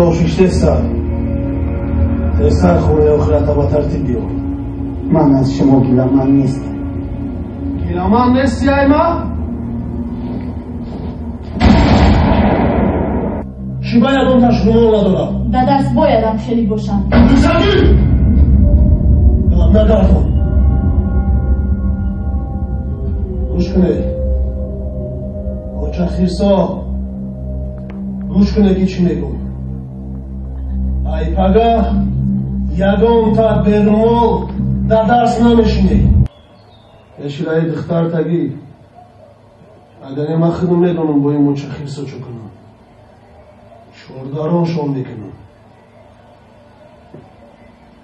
Тоб шиштеста. Тезтар хонаи охирата ба тартиб биёр. Ман аз шумо гиламан нестам. Гиламан нести, ай ма? Чӣ ба ягонташ гумон надорам? Да дарс боядам хеле бошам. Бисагӣ! Нагардон. Гӯш кунед. Оча хирсо. Гӯш кунед ки чӣ мегӯм. Ай пага ягонта бермол дар дарс намешинӣ. Эшираи духтар тагӣ. Агар ман худам медонам бо ин моча хирсо чӣ кунам. Чордароншон мекунам.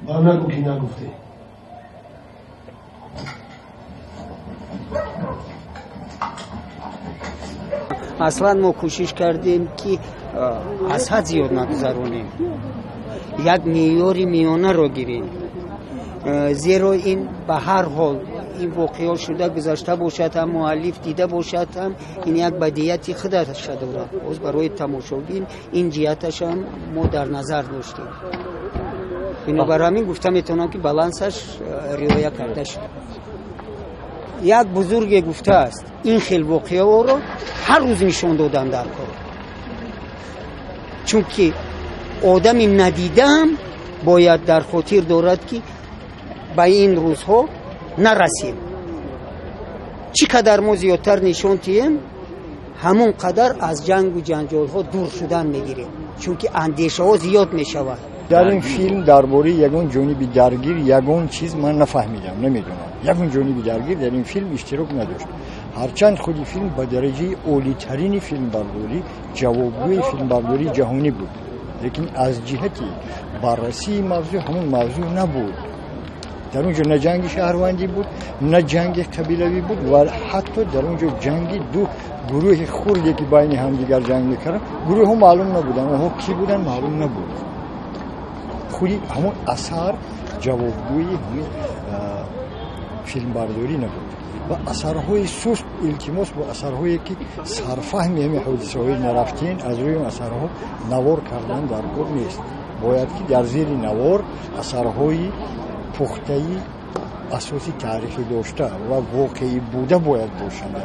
Ба нагӯ ки нагуфтӣ. Аслан мо кӯшиш кардем, ки аз ҳад зиёд нагузаронем, як меъёри миёнаро гирем, зеро ин ба ҳар ҳол ин воқеаҳо шуда гузашта бошад ҳам, муаллиф дида бошад ҳам, ин як бадиияти худаша дорад. Боз барои тамошобин ин ҷиҳаташам мо дар назар доштем. Бинобар ҳамин гуфта метавонам, ки балансаш риоя карда шуд. Як бузурге гуфтааст, ин хел воқеаҳоро ҳар рӯз нишон додан дар кор, чунки одами надидаам бояд дар хотир дорад, ки ба ин рӯзҳо нарасем. Чӣ қадар мо зиёдтар нишон диҳем, ҳамон қадар аз ҷангу ҷанҷолҳо дур шудан мегирем, чунки андешаҳо зиёд мешавад. Дар ин филм дар бораи ягон ҷониби даргир ягон чиз ман нафаҳмидам, намедонам. Ягон ҷониби даргир дар ин филм иштирок надошт. Ҳарчанд худи филм ба дараҷаи олитарини филмбардорӣ, ҷавобгӯи филмбардории ҷаҳонӣ буд, лекин аз ҷиҳати баррасии мавзӯъ ҳамон мавзӯъ набуд. Дар он ҷо на ҷанги шаҳрвандӣ буд, на ҷанги қабилавӣ буд ва ҳатто дар он ҷо ҷанги ду гурӯҳи хурде, ки байни ҳамдигар ҷанг мекарданд, гурӯҳҳо маълум набуданд, онҳо кӣ буданд маълум набуд. Худи ҳамон асар ҷавобгӯи ҳамин филмбардорӣ набуд ва асарҳои суст, илтимос бо асарҳое, ки сарфаҳми ҳамин ҳодисаҳои нарафтин, аз рӯи он асарҳо навор кардан дар кор нест. Бояд ки дар зери навор асарҳои пухтаи асоси таърихӣ дошта ва воқеӣ буда бояд бошанд.